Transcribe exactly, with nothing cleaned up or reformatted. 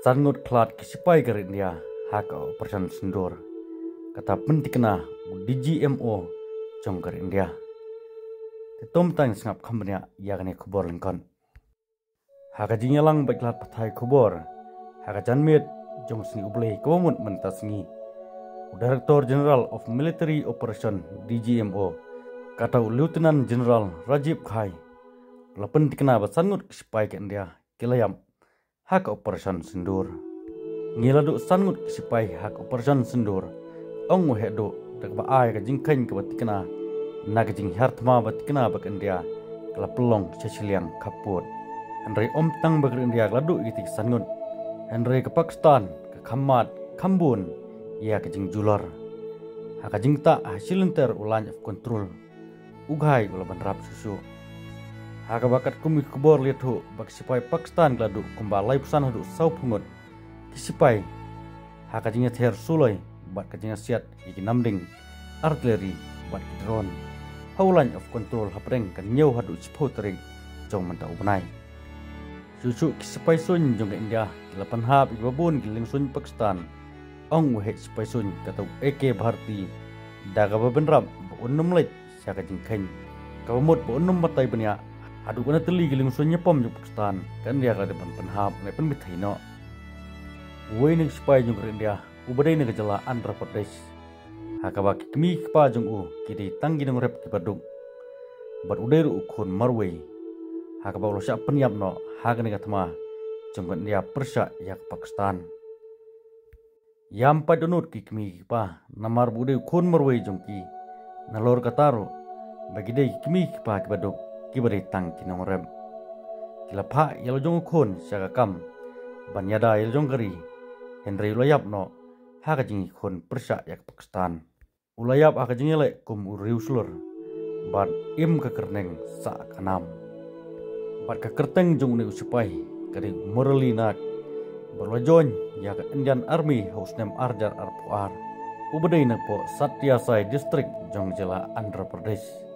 San ngut khlad ki sipai ka ri India ha ka Operation Sindoor. Kata pyntikna u D G M O jong ka ri India. Te to mynta ngin sngap kham bniah ïa kane ka khubor lyngkot. Ha ka jingïalang bad ki lad pathai khubor ha ka janmiet jong sngi U Blei kaba mut mynta sngi, u Director General of Military Operation, D G M O, kata u Lieutenant General Rajiv Ghai, u la pyntikna ba san ngut ki sipai ka India ki la ïap ha ka Operation Sindoor. Ngi la duh san ngut ki sipai ha ka Operation Sindoor, ong u heh duh, da kaba ai ka jingkheiñ kaba tikna na ka jinghiar thma ba tikna ba ka India ka la pynlong sha shiliang khappud. Hynrei ym tang ba ka ri India ka la duh ïa kito ki san ngut, hynrei ka Pakistan ka kham mad kham bun ïa ka jingjulor. Ha ka jingktah ha shi lynter u Line of Control, u Ghai u la bynrap shuh shuh. Ha kaba katkum ki khubor la ïathuh ba ki sipai Pakistan ki la duh kumba laiphew san haduh sawphew ngut ki sipai ha ka jingïather suloi bad ka jingïasiat ïa ki namding, artillery bad ki drone ha u Line of Control hapdeng ka hynñiew haduh shiphew tarik jong mynta u bnai. Shuh shuh ki sipai suiñ jong ka India ki la pynhap ïa kiba bun ki liengsuiñ Pakistan, ong u heh sipai suiñ kata u A K Bharti, da kaba bynrap ba un ym leit sha ka jingkheiñ, kaba mut ba un ym batai bniah haduh katne tylli ki liengsuiñ ñiapom jong Pakistan ka India ka la dep ban pynhap ne pynbthei noh. Uwei na ki sipai jong ka ri India uba dei na ka jylla Andhra Pradesh, ha kaba ki kmie ki kpa jong u ki dei tang ki nongrep kiba duk, bad u dei ruh u khun marwei, ha kaba u la shah pynïap noh ha kane ka thma jong ka India pyrshah ïa ka Pakistan. Ïam pat dohnud ki kmie ki kpa, namar ba u dei u khun marwei jong ki. Nalor kata ruh ba ki dei ki kmie ki kpa kiba duk, kiba dei tang ki nongrep. Ki la phah ïa la jong u khun sha ka kam ban ïada ïa la jong ka ri, hynrei u la ïap noh ha ka jingïakhun pyrshah ïa ka Pakistan. U la ïap ha ka jingïaleh kum u riewshlur bad im ka kyrneng sah ka nam. Bad ka kyrteng jong une u sipai ka dei u Murali Naik, bad u la join ïa ka Indian Army ha u snem ar hajar arphew ar, uba dei na poh Satyasai District jong jylla Andhra Pradesh.